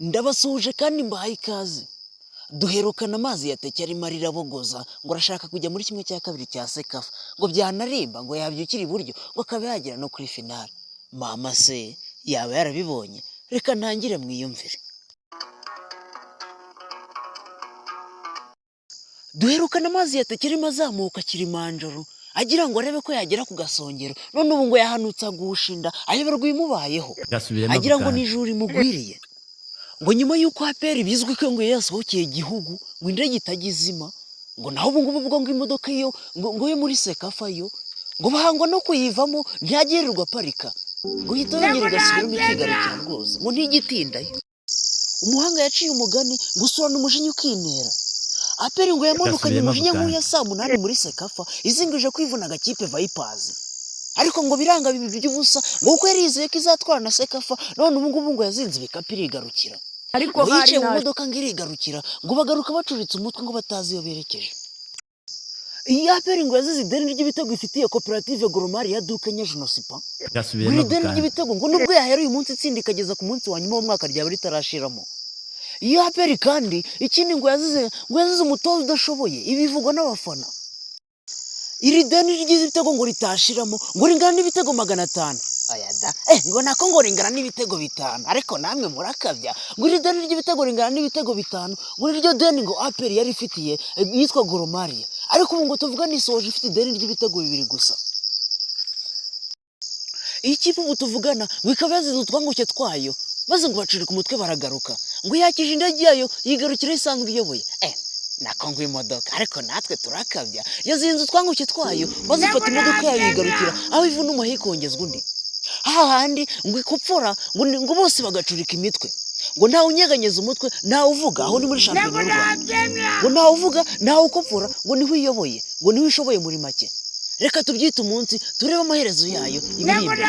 Ndabasuhuje kandi mbahaye ikaze. Duherukana amazi ya Teke arimo arirabogoza ngo arashaka kujya muri 1/2 cya CECAFA, ngo byanarimba ngo yabyukira iburyo ngo akaba yagera no kuri finale. Mama se yaba yarabibonye? Reka ntangire mwiyumvire. Duherukana amazi ya Teke arimo azamuka Kilimanjaro agira ngo arebe ko yagera ku gasongero, none ubu ngo yahanutse agusha inda ayoberwa ibimubayeho, Gasubiremo agira ako ngo kantu. ni ijuru rimugwiriye. Ngo nyuma y'uko APR bizwi ko ngo yasohokeye igihugu ngo indege itajya izima, ngo naho ubu ngubu ubwo ngo imodoka yo ngo yo muri CECAFA yo ngo bahangwa no kuyivamo ntiyagirirwa aparika, ngo ihita yongera igasubiramo ikigarukira rwose, ngo ntigitindayo. Umuhanga yaciye umugani ngo usurana umujinya ukinera. APR ngo yamanukanye Gasubiremo ako umujinya kantu. nk'uya saa 8 muri CECAFA izingije kwivuna agakipe Vipers, ariko ngo biranga bibi by'ubusa, ngo kuko yari yizeye ko izatwara na CECAFA, none ubu ngubu ngo yazinze ibikapu irigarukira. Ariko Ngo hari yicaye mu naje modoka ngo irigarukira, ngo bagaruka bacuritse umutwe ngo batazi iyo berekeje. Iyi APR ngo yazize ideni ry'ibitego ifitiye koperative Goromari ya Duke Nyajenosipa. Ngo Gasubiremo iri ako deni kantu. ry'ibitego ngo nubwo yahera uyu munsi itsinda ikageza ku munsi wa nyuma w'umwaka ryaba ritarashiramo. Iyi APR kandi ikindi ngo yazize umutoza udashoboye, ibi bivugwa n'abafana. Iri deni ry'ibitego ngo ritashiramo ngo ringana n'ibitego 500. Oya da, ngo nako ngo ringana n'ibitego 5, ariko namwe murakabya. Ngo iri deni ry'ibitego ringana n'ibitego 5, ngo niryo deni ngo APR yari ifitiye yitwa Goromariya, ariko ubu ngo tuvuga nisoje ifite ideni ry'ibitego 2 gusa. Iyi kipe ubu tuvugana ngo ikaba yazize utwangushye twayo, maze ngo bacurika umutwe baragaruka, ngo yakije indege yayo yigarukira isanzwe iyoboye. Nako ngo imodoka, ariko natwe turakabya, yazinze utwangushye twayo maze ifata imodoka yayo yigarukira aho ivuna umuheha ikongezwa undi. Hahandi ngo ikupfura ngo bose bagacurika imitwe, ngo ntawe unyeganyeza umutwe, ntawe uvuga, aho ni muri shampiyona y'u Rwanda, ngo ntawe uvuga, ntawe ukopfora, ngo niho iyoboye, ngo niho ishoboye muri make. Reka tubyite umunsi turebe amaherezo yayo ibiri imbere.